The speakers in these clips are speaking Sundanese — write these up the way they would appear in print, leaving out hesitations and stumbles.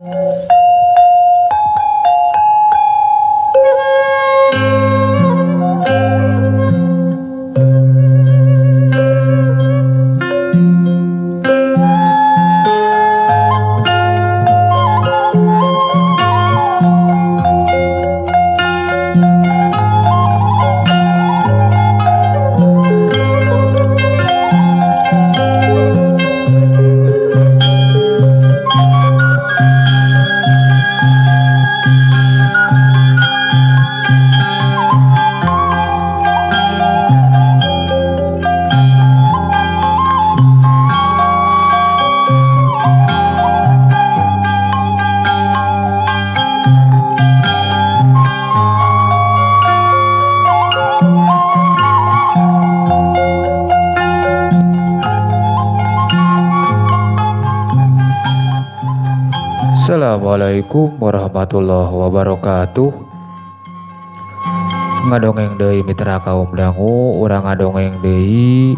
Assalamualaikum warahmatullahi wabarakatuh. Ngadongeng deui mitra kaum dangu, urang ngadongeng deui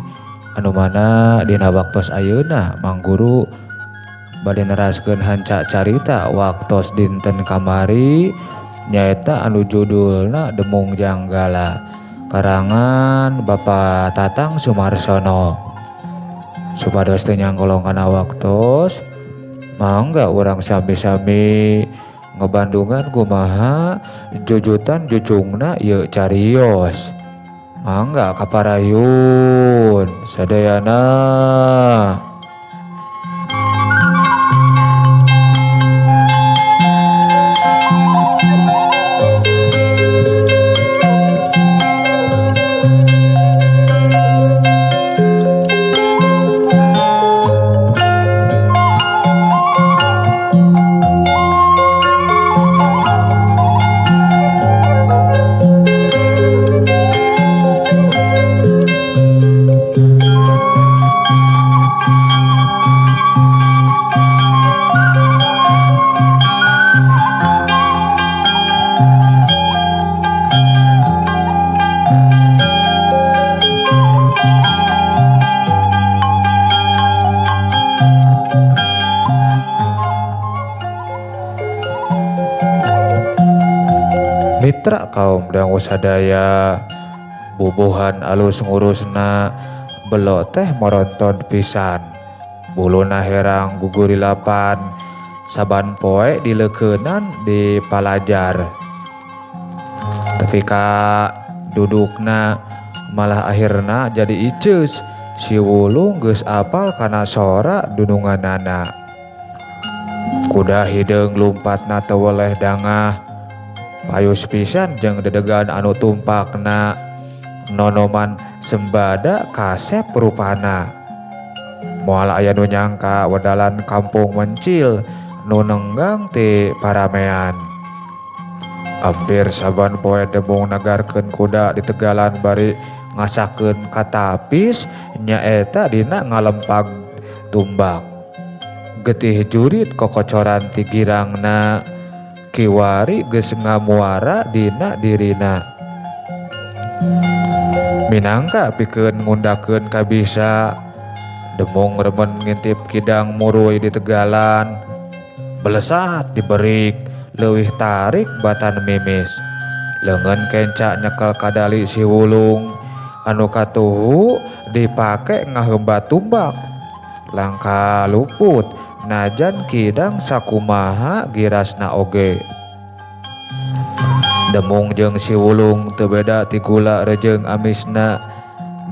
anu mana dina waktos ayeuna Mang Guru bade neraskeun hanca carita waktos dinten kamari nyaeta anu judulna Demung Janggala karangan Bapak Tatang Sumarsono. Supados teu nyangkolong kana waktos, mangga urang sami-sami ngebandungan kumaha jujutan jucungna ieu carios. Mangga kaparayun sadayana. Mitra kaum dangu sadaya, bubuhan alus ngurusna, belo teh moronton pisan, buluna herang gugurilapan, saban poe dileukeunnan di palajar. Tapi ka dudukna malah akhirna jadi iceus, si wulung geus apal kana sora dununganana. Kuda hideung lumpatna teu weleh dangah, payus pisan jeung dedegan anu tumpakna, nonoman sembada kasep rupana. Moal aya nu nyangka wedalan kampung mencil nu nenggang ti paramean. Hampir saban poe Demung negarkeun kuda di tegalan bari ngasakeun katapis nyaeta dina ngalempag tumbak. Getih jurit kokocoran ti girangna, kiwari geus ngamuara dina dirina. Minangka pikeun ngundakeun kabisa, Demung remen ngintip kidang muruy di tegalan. Belesat diberik, leuwih tarik batan mimis. Leungeun kenca nyekel kadali si wulung, anu katuhu dipake ngahembat tumbak. Langka luput najan kidang sakumaha girasna oge. Demung jeung si wulung teu beda ti gula rejeung amisna,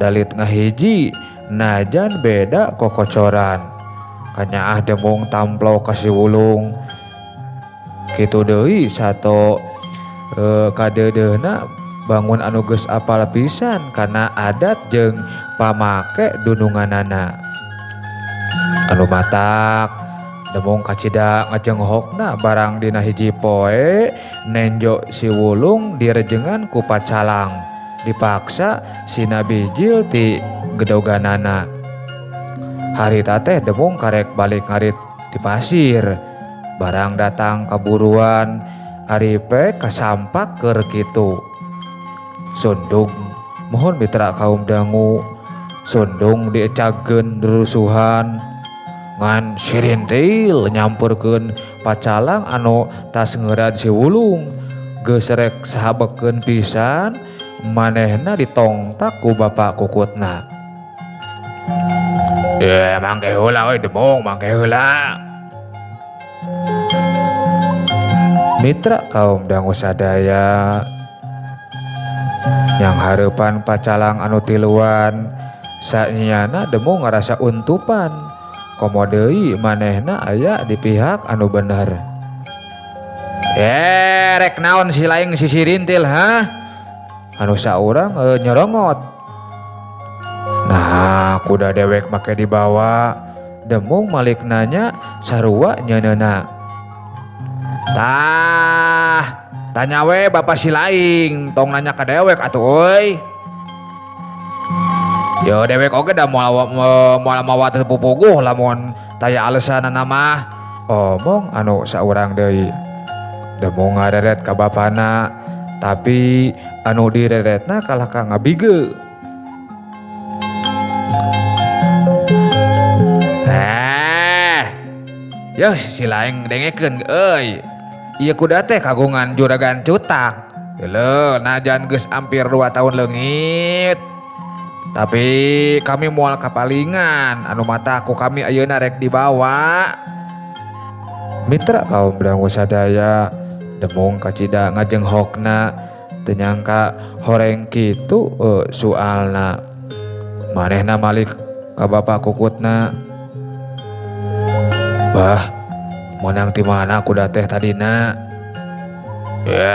dalit ngahiji najan beda kokocoran. Kanyaah Demung tamplo ka si wulung. Kitu deui sato kadeudeuhna bangun anu geus apal pisan kana adat jeung pamake dununganana. Anu matak Demung kacida ngajenghokna barang dina hiji poe nenjo si wulung direjengan ku pacalang, dipaksa sina bijil ti gedoganana. Harita teh Demung karek balik ngarit di pasir, barang datang kaburuan aripe kasampak keur kitu. Sundung mohon mitra kaum dangu, sundung diecageun rusuhan ngan sirintil nyampurkeun Pacalang anu tas ngeurad si Wulung geus rek sahabekeun pisan manehna ditongtak ku bapak kukutna. Mangke heula euy Demung, mangke heula. Mitra kaum dangu sadaya yang hareupan pacalang anu tiluan sanyana Demung ngarasa untupan komo deui manehna aya di pihak anu bener. Rek naon si laing si sirintil ha? Anu saurang nyorongot. Nah, kuda dewek make dibawa. Demung malik nanya sarua nyeunena. Tah, tanya we bapak si laing, tong nanya ka dewek atuh euy. Yo dewek oge da moal mawa teu pupuguh lamun taya alesanana mah. Omong anu saurang deui. Demung ngareret ka bapana, tapi anu direretna kalah ka ngabige. Yeuh si laing dengekeun euy. Ieu kuda teh kagungan juragan cutak. Leuh najan geus hampir 2 tahun leungit. Tapi kami moal kapalingan anu mata ku kami ayeuna rek dibawa. Mitra kaum dangu sadaya Demung kacida ngajenghokna teu nyangka horeng kitu soalna. Manehna malik ka bapak kukutna. Bah, menang ti mana kuda teh tadina?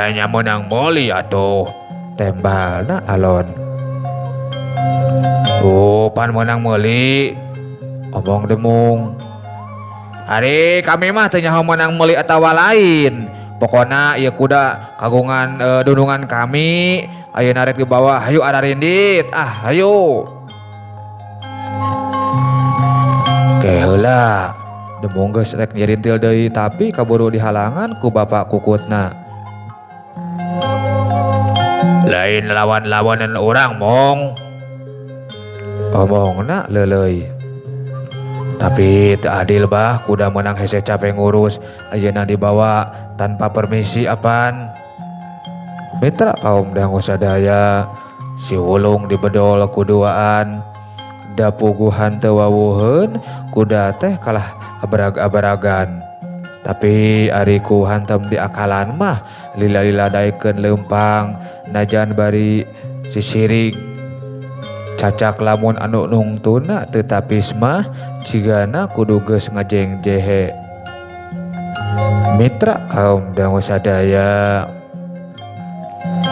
Nya menang meuli atuh. Tembalna alon. Oh, pan menang meuli. Omong Demung. Ari kami mah teu nyaho menang meuli atawa lain. Pokona ieu kuda kagungan dunungan kami, ayeuna rek dibawa hayu ararindit. Ah, hayu. Ke heula. Demung geus rek nyirintil deui tapi kaburu dihalangan ku bapak kukutna. Lain lawan-lawanan urang mong. Omongna leuleuy. Tapi teu adil bah kuda menang hese capek ngurus ayeuna dibawa tanpa permisi apan. Mitra kaum dangu sadaya si Wulung dibedol ku duaan. Da puguhan teu wawuheun kuda teh kalah abrag-abragan. Tapi ari ku hantem di akalan mah lila-lila daekeun leumpang najan bari sisirig. Cacak lamun anu nungtuna teu tapis mah cigana kudu geus ngajengjehe. Mitra kaum dangu sadaya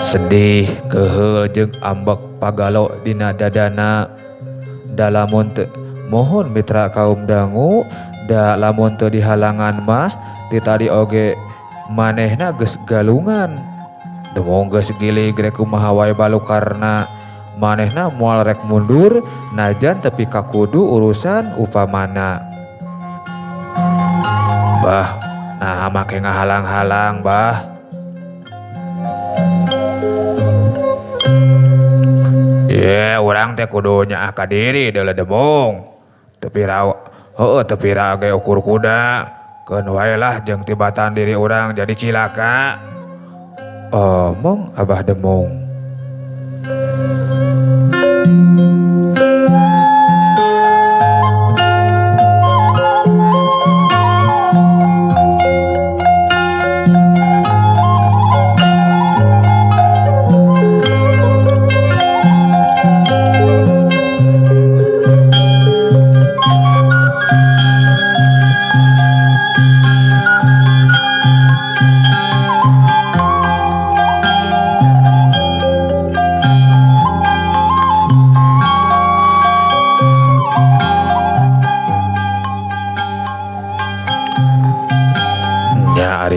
sedih keheul jeung ambek pagalo dina dadana. Da lamun teu mohon mitra kaum dangu da lamun teu dihalangan mah ti tadi oge manehna geus galungan. Demung geus gilig rek kumaha wae balukarna manehna moal rek mundur najan tepi ka kudu urusan upamana. Bah, nah make ngahalang-halang bah. Urang teh kudu nyaah ka diri deuleu Demung. Teu pira heueuh teu pira ge ukur kuda. Keun wae lah jeung tibatan diri urang jadi cilaka. Omong Abah Demung.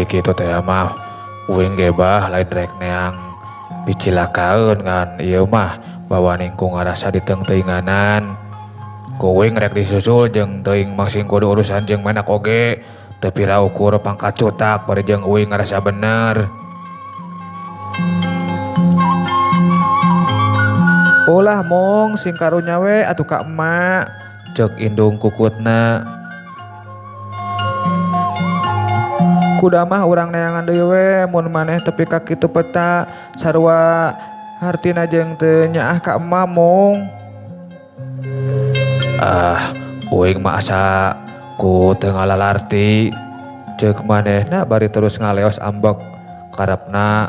Kitu teh mah uing ge bah lain rek neang picilakaeun ngan ieu mah bawa ningkung ngarasa diteungteuinganan. Ku uing rek disusul jeung teuing masing kudu urusan jeung menak oge teu pira ukur pangkat cutak bari jeung uing ngarasa bener. Ulah mong sing karunya we atuh ka emak ceuk indung kukutna. Kuda mah urang neangan deui we mun maneh tepi ka kitu peta sarua hartina jeung teu nyaah ka emak mung. Ah, uing mah asa ku teu ngalalarti. Ceuk manehna bari terus ngaleos ambek karepna.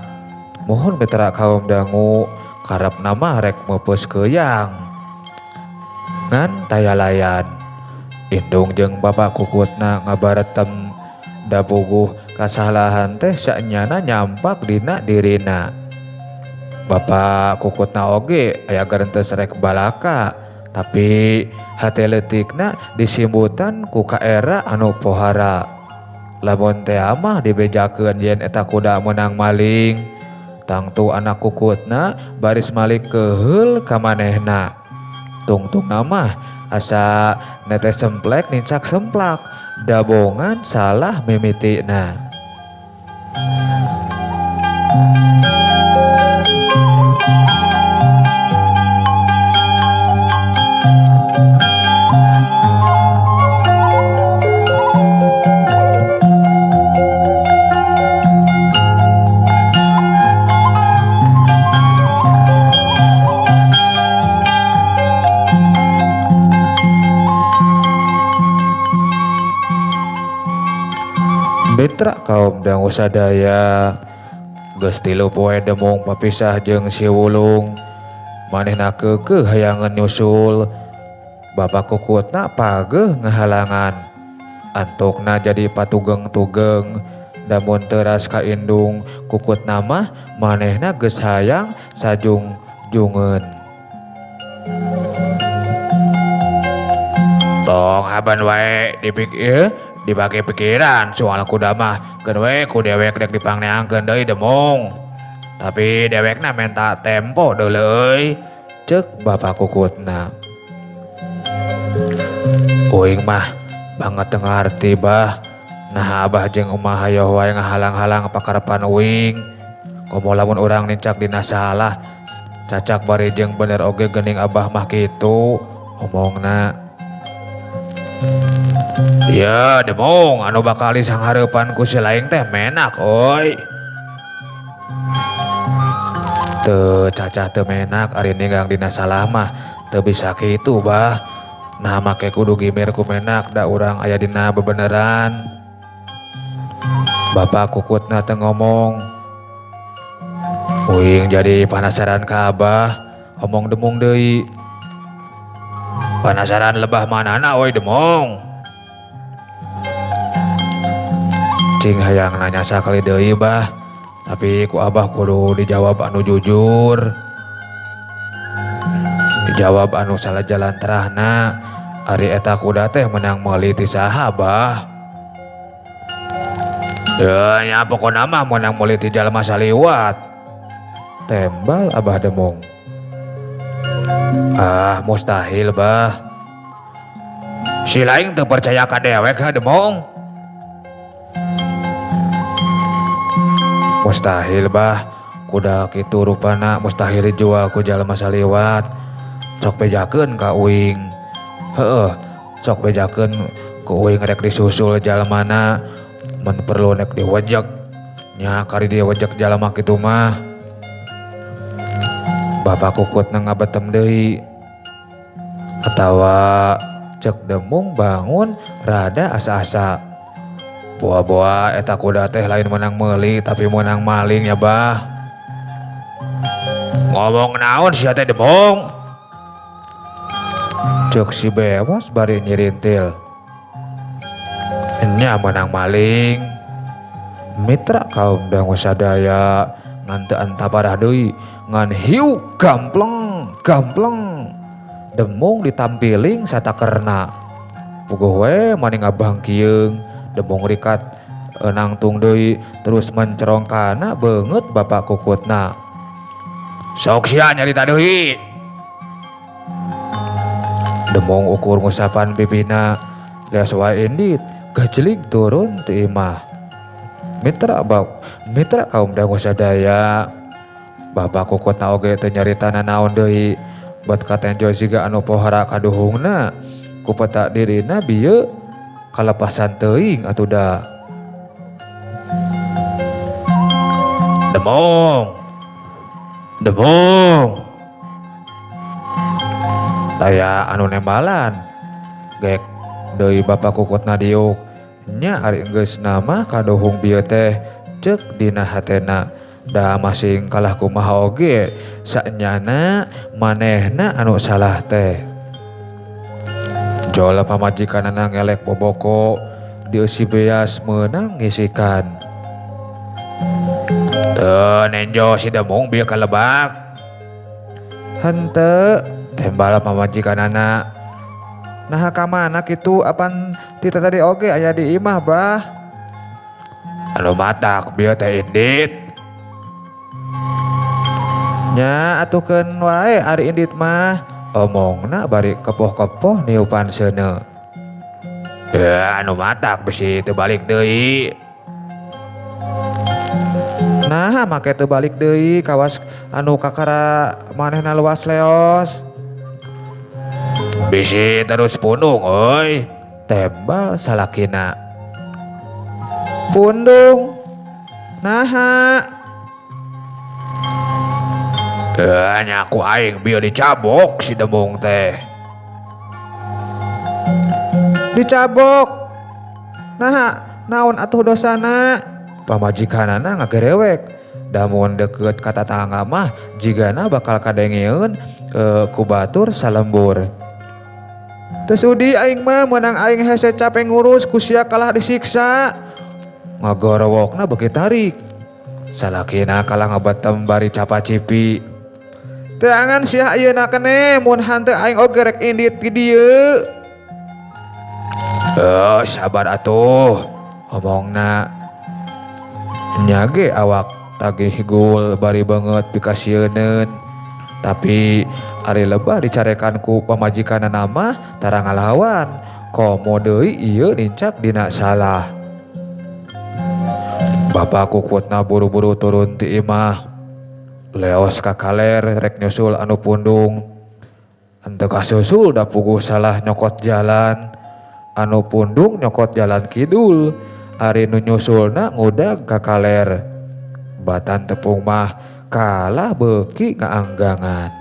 Mohon mitra kaum dangu karepna mah rek meupeus keuyang. Ngan taya layan. Indung jeung bapak kukutna ngabaretem da puguh kasalahan teh saenyana nyampak dina dirina. Bapak kukutna oge aya gerentes rek balaka, tapi hate leutikna disimbutan ku kaera anu pohara. Lamun teh mah dibejakeun yen eta kuda meunang maling, tangtu anak kukutna baris malik keheul ka manehna. Tungtungna mah asa netes semplek nincak semplak, dabongan salah mimitina. Mitra kaum dangu sadaya geus 3 poe demung papisah jeung si Wulung. Manehna keukeuh hayangeun nyusul. Bapak kukutna pageuh ngahalangan. Antokna jadi patugeng-tugeng. Damun teras ka indung kukutna mah manehna geus hayang sajungjungeun. Tong haban wae dipikir dibagi pikiran soal kuda mah keun we ku dewek dek dipangneangkeun deui demung. Tapi dewekna menta tempo deuleu euy, ceuk bapak kukutna. Uing mah banget teu ngarti bah. Nah abah jeung umah hayoh wae ngahalang-halang pakarepan uing. Komo lamun urang nincak dina salah, cacak bari jeung bener oge geuning abah mah kitu omongna. Ya demung anu bakal disanghareupan ku si laing teh menak oi. Teu cacah teu menak ari ninggang dina salah mah teu bisa kitu bah. Nah make kudu gimir ku menak da urang aya dina bebeneran. Bapak kukutna teu ngomong. Uing jadi panasaran ka abah, omong demung deui. Panasaran lebah manana oi demung. Cing hayang nanya sakali deui bah, tapi ku abah kudu dijawab anu jujur. Dijawab anu salah jalan terahna. Ari eta kuda teh menang meuli ti saha bah? Deuh nya pokona mah menang meuli ti jalma saliwat. Tembal abah demung. Ah mustahil bah. Si laing teu percaya ka dewek ha demung. Mustahil bah, kuda kitu rupana mustahil dijual ku jalma saliwat. Sok bejakeun ka uing. Heueuh, sok bejakeun ku uing rek disusul jalmana, mun perlu rek diwajek. Nya kari diwajek jalma kitu mah. Bapak kukutna ngabetem deui. Atawa cek demung bangun rada asa-asa. Boa-boa eta kuda teh lain menang meuli tapi menang maling ya bah. Ngomong naon sia teh demung? Cek si bewas bari nyirintil. Nya menang maling. Mitra kaum dangu sadaya ngan teu antaparah deui ngan hiu gampleng gampleng. Demung ditampiling satakerna. Puguh we maning abang kieung. Demung rikat nangtung deui terus mencerong kana beungeut bapak kukutna. Sok sia nyarita deui. Demung ukur ngusapan pipina, leas wae indit gajlig turun ti imah. Mitra bab, mitra kaum dangu sadaya. Bapak kukutna oge teu nyarita nanaon deui. Bet katenjo siga anu pohara kaduhungna. Ku peta dirina bieu kalepasan teuing atuh da. Demung. Demung. Taya anu nembalan. Gek deui bapak kukutna diuk. Nya ari geus nama kaduhung bieu teh ceuk dina hatena. Da masing kalah kumaha oge sanyana manehna anu salah teh. Jola pamajikanana ngelek boboko dieusi beas meunang ngisikan. Teu nenjo si Demung bieu kalebak. Henteu tembal pamajikanana. Naha ka mana kitu apan ti tadi oge aya di imah bah. Anu matak bieu teh indit. Nya atukeun wae ari indit mah. Omongna bari kepoh-kepoh niupan seuneu. Ya anu matak bisi teu balik deui. Nah make teu balik deui kawas anu kakara manehna luas leos. Bisi terus pundung euy, tembal salakina. Pundung. Naha? Nya ku aing bieu dicabok si Demung teh. Dicabok. Naha, naon atuh dosana? Pamajikanana ngagerewek. Da mun deukeut ka tatangga mah jigana bakal kadengeun ku batur salembur. Teu sudi aing mah meunang aing hese capek ngurus ku sia kalah disiksa. Ngagorowokna beuki tarik. Salakina kalah ngabetem bari capacipi. Teangan sia ayeuna keneh mun hanteu aing oge rek indit di dieu. Sabar atuh omongna. Nya ge awak tagih gul bari beungeut pikasieuneun. Tapi ari lebah dicarekan ku pamajikanana mah tara ngalawan. Komo deui ieu nincak dina salah. Bapak kukutna buru-buru turun ti imah. Leos ka kaler rek nyusul anu pundung. Henteu kasusul da puguh salah nyokot jalan. Anu pundung nyokot jalan kidul. Ari nu nyusulna ngudag ka kaler. Batan tepung mah kalah beuki ngaanggangan.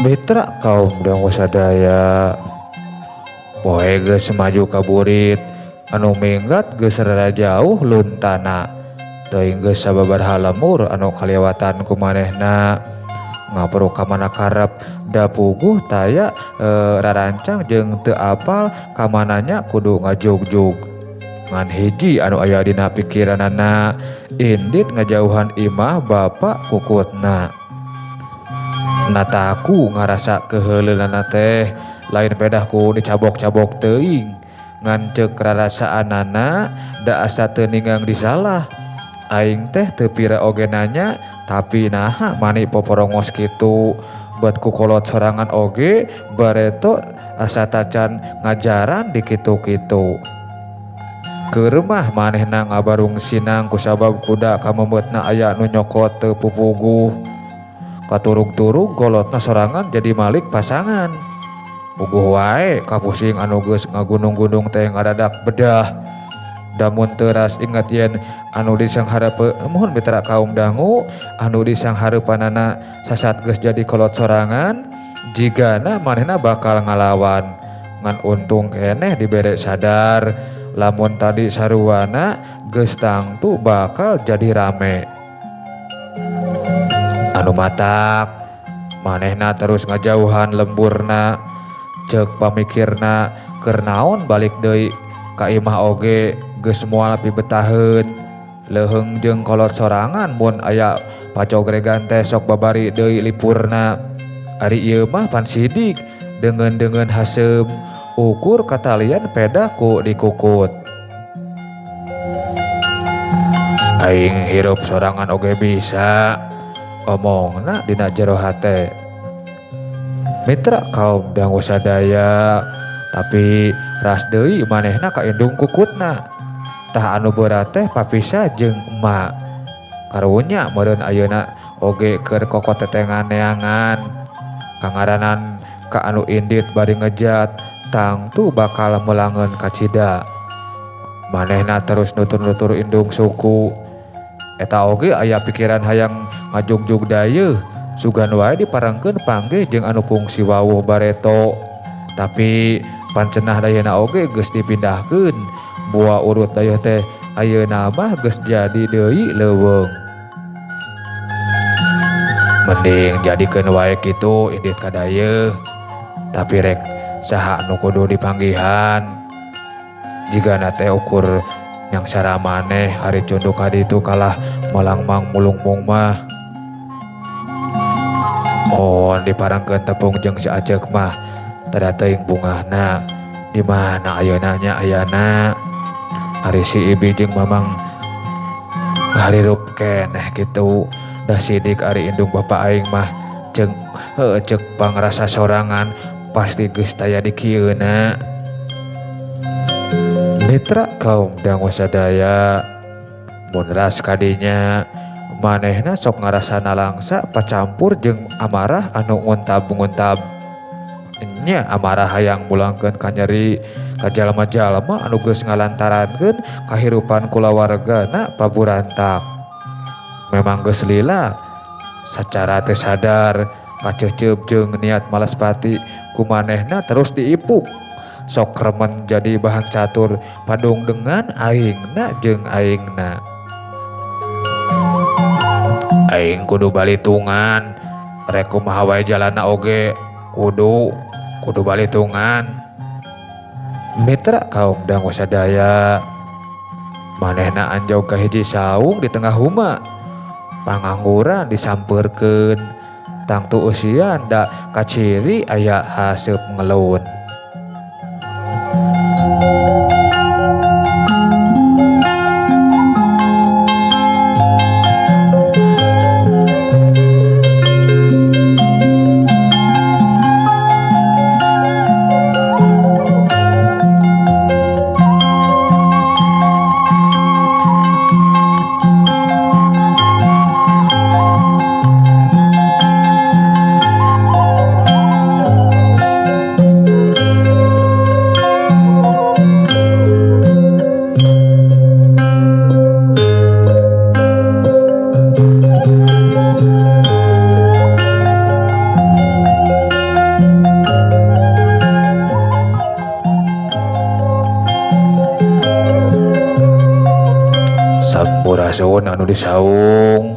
Mitra kaum dangu sadaya poe geus maju ka burit anu minggat geus rada jauh luntana teuing geus sababaraha lemur anu kaliwatan ku manehna ngapruk ka mana karep da puguh taya rarancang jeung teu apal ka mananya kudu ngajugjug ngan hiji anu aya dina pikiranana indit ngajauhan imah bapak kukutna. Nataku ngarasa keheuleulanna teh lain pedahku dicabok-cabok teuing ngan ceuk rarasaanana da asa teu ninggang disalah aing teh teu pira oge nanya tapi naha mani poporongos kitu bet ku kolot sorangan oge bareto asa tacan ngajaran di kitu-kitu. Keur mah manehna ngabarung sinang kusabab kuda kamemeutna aya nu nyokot teu pupuguh. Katurug-turug kolotna sorangan jadi malik pasangan. Puguh wae kapusing anu geus ngagunung-gunung teh ngadadak bedah. Damun teras ingat yen anu disangharepe mohon mitra kaum dangu anu disanghareupanana sasat geus jadi kolot sorangan jigana manehna bakal ngalawan. Ngan untung keneh dibere sadar lamun tadi saruana geus tangtu bakal jadi rame. Anu matak manehna terus ngajauhan lemburna ceuk pamikirna keur naon balik deui ka imah oge geus moal pibetaheun. Leuheung jeung kolot sorangan mun aya pacogregan teh sok babari deui lipurna. Ari ieu mah pan sidik deungeun-deungeun haseum ukur katalian peda ku dikukut. Aing hirup sorangan oge bisa omongna dina jero hate. Mitra kaum dangu sadaya tapi ras deui manehna kaindung kukutna. Tah anu berat teh papisa jeung emak. Karunya meureun ayeuna oge keur kokotetengan neangan. Kangaranan ka anu indit bari ngejat tangtu bakal melangeun kacida. Manehna terus nutur-nutur indung suku. Eta oge aya pikiran hayang ngajugjug dayeuh sugan wae diparengkeun panggih jeung anu kungsi wawuh bareto. Tapi pancenah dayeuhna oge geus dipindahkeun. Buah urut dayeuh teh ayeuna mah geus jadi deui leuweung. Mending jadikeun wae kitu indit ka dayeuh. Tapi rek saha nu kudu dipanggihan. Jigana teh ukur nyangsara maneh ari cunduk ka ditu kalah malangmang mulungmung mah. On diparengkeun tepung jeung si Aceuk mah tada teuing bungahna. Di mana ayeuna nya ayana? Ari si Ibi jeung Mamang harirup keneh kitu. Da sidik ari indung bapa aing mah jeung heueuh ceuk pangrasa sorangan pasti geus taya di kieuna. Mitra kaum dangu sadaya mun ras kadinya manehna sok ngarasa nalangsa pacampur jeung amarah anu nguntab-nguntab. Nya amarah hayang mulangkeun kanyeri ka jalma-jalma anu geus ngalantarankeun kahirupan kulawargana paburantak. Memang geus lila sacara teu sadar kaceuceup jeung niat malaspati ku manehna terus diipuk. Sok remen jadi bahan catur padung dengan aingna jeung aingna. Aing kudu balitungan rek kumaha wae jalanna oge kudu balitungan. Mitra kaum dangu sadaya manehna anjog ka hiji saung di tengah huma. Pangangguran disampeurkeun tangtu eusian da kaciri aya haseup ngelun. Sampurasun anu disaung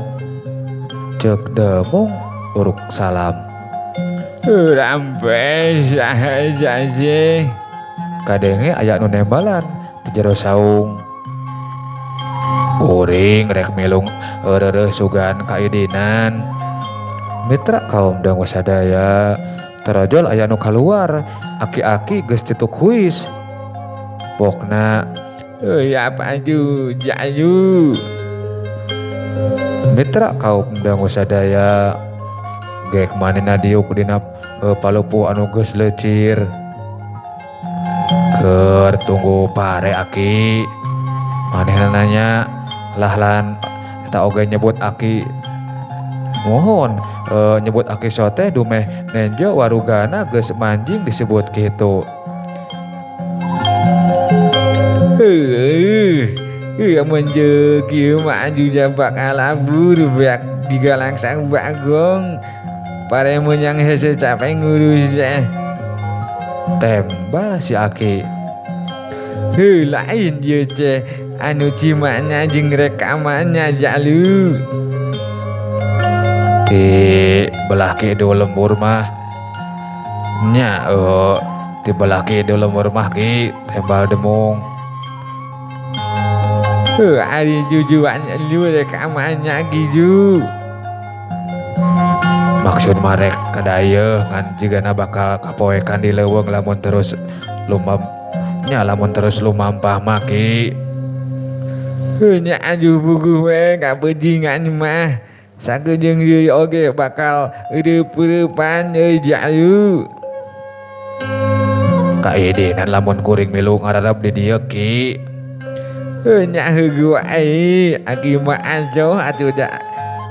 ceuk demung uruk salam. Rampes saja kadenge aya nu nembalan di jero saung. Kuring rek milung eureureuh sugan kaidinan. Mitra kaum dangu sadaya tarojol aya nu kaluar aki-aki geus tituk huis. Pokna ya paju jayu. Mitra kaum dangu sadaya gek manehna diuk dina palupuh anu geus leucir. Keur tunggu pare aki. Manehna nanya lah lan eta oge nyebut aki. Mohon nyebut aki sote dumeh nenjo warugana geus manjing disebut kitu. Heuh, mun jeung kieu mah aju bakal labur beak digalangsang Bagong. Pare menyang hese capek ngurus teh. Tembal si aki. Heuh, lain ieu teh anu cimanya jeung rekamannya jalu. Di belah kidul lembur mah nya di belah kidul lembur mah ki tembal demung. Ari jujuan lu rekamannya gitu. Maksud marek kadaya ngan jigana bakal kapoekan di leuweung lamun terus lumam nya lamun terus lumampah mah ki. Nya aju puguh we kapejingan mah. Sakejeung deui oge bakal eureep-eureepan euy jalu. Kaidinan lamun kuring milu ngararap di dieu ki. Nya heueuh wae aki mah ajoh atuh da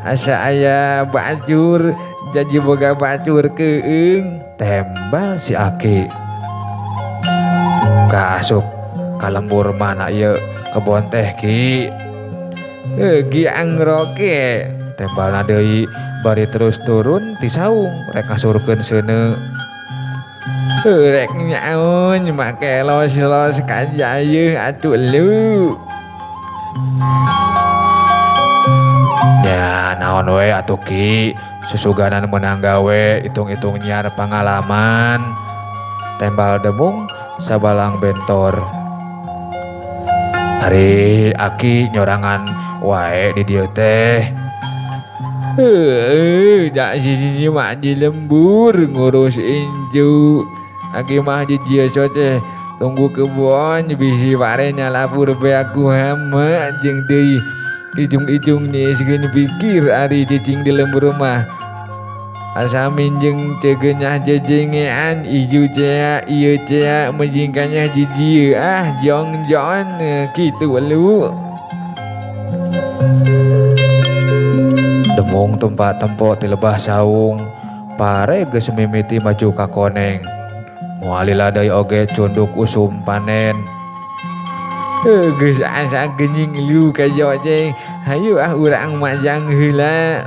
asa aya bacur jadi boga bacur keung. Tembal si aki. Kaasup ka lembur mana ieu kebon teh ki. Gi angroke. Tembalna deui bari terus turun ti saung rek ngasurkeun seuneu. Rek nyaun make los-los kajayeuh atuh lu. Ya naon we atuh ki, susuganan meunang gawe hitung-hitung nyiar pangalaman. Tembal demung sabalang bentor. Ari aki nyorangan wae di dieu teh. Heuh, dak sini mah di lembur ngurus inju. Aki mah di dieu teh tunggu kebon bisi pare nyalapur beak ku hama jeung deui ijung-ijung niskeun pikir ari cicing di lembur mah. Asa minjeng cegenyah jejengean iju cea ieu cea menjingkanya jiji ah jong-jon kitu lu. Demung tumpak tempo ti lebah saung pare geus mimiti maju ka koneng. Moal lila deui oge cunduk usum panen. Geus asa geuning lu ka jojeng hayu ah urang majang heula.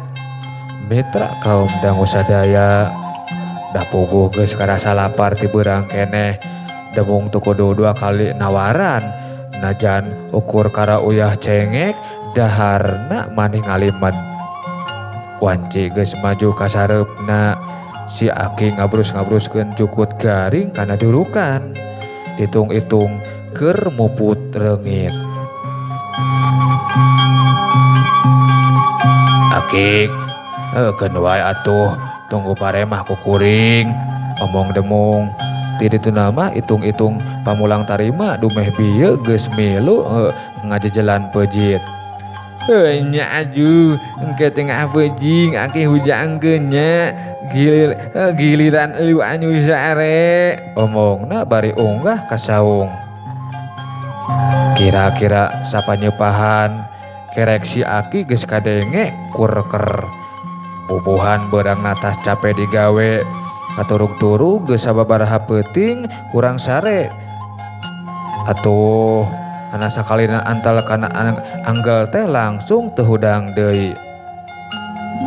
Mitra kaum dangu sadaya dah puguh geus karasa lapar ti beurang keneh. Demung teu kudu dua kali nawaran najan ukur kara uyah cengek daharna maning ngalimet. Wanci geus maju ka sareupna si aki ngabrus-ngabruskeun jukut garing kana durukan. Hitung-hitung keur muput reungit. Aki keun wae atuh tunggu pare mah ku kuring omong demung. Ti dituna mah hitung-hitung pamulang tarima dumeh bieu geus milu ngajejelan pejit. Nya aju engke tengah bejing aki hujangkeun nya giliran lu anu sare omongna bari unggah ka saung. Kira-kira sapanyepahan kerek si aki geus kadenge kurker. Bubuhan beurang natas cape digawe katurug-turug geus sababaraha peuting kurang sare. Atuh ana sakalina antal kana anggal teh langsung teu hudang deui.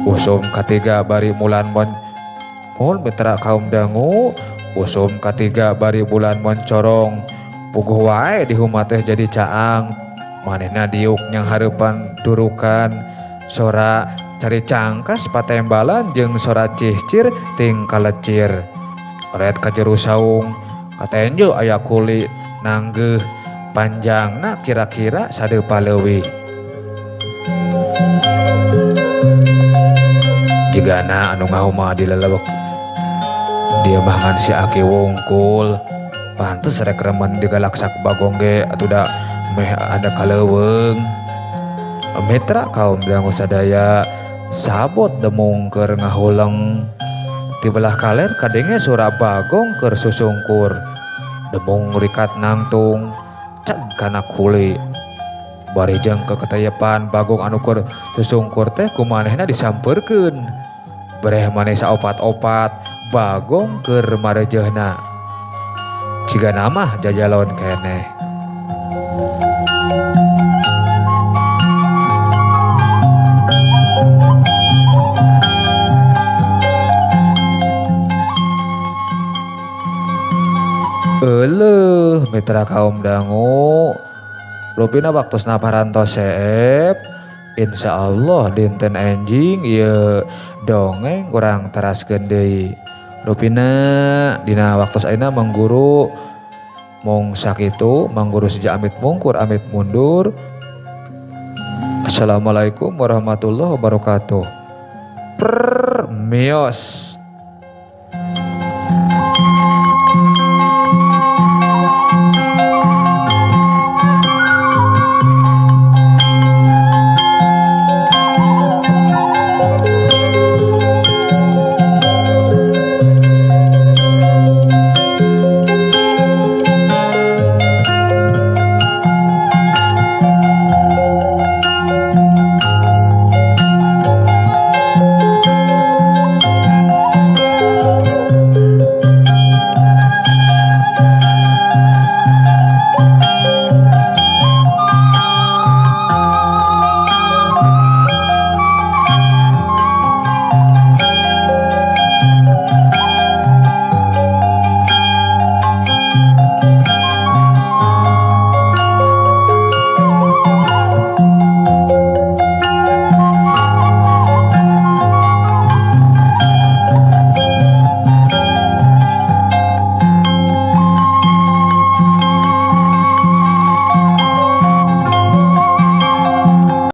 Usum katiga bari bulan mon mun mitra kaum dangu, usum katiga bari bulan moncorong. Puguh wae di huma teh jadi caang. Manehna diuk nyang hareupan durukan. Sora cari cangkas patembalan jeung sora cihcir ting kalecir. Ret ka jero saung katenjo aya kuli nanggeuh panjangna kira-kira sadeupa leuwih. Jigana anu ngahuma di lelewek dia mah ngan si aki wungkul. Pantes rek remen digalaksak Bagong ge atuh da meh ada kaleuweung. Mitra kaum dangu sadaya sabot demung keur ngahuleng. Di belah kaler kadenge sora Bagong keur susungkur. Demung rikat nangtung ceg kana kuli. Bari jeung keketeyepan Bagong anu keur susungkur teh ku manehna disampeurkeun. Bereh maneh saopat-opat Bagong keur marejehna. Cigana mah jajalon keneh. Euleuh mitra kaum dangu. Rupina waktosna parantos seep. Insyaallah dinten enjing ieu dongeng urang teraskeun deui. Rupina dina waktos ayeuna mangguru mung sakitu, mangguru seja amit mungkur amit mundur. Assalamualaikum warahmatullahi wabarakatuh. Prrrr, mios.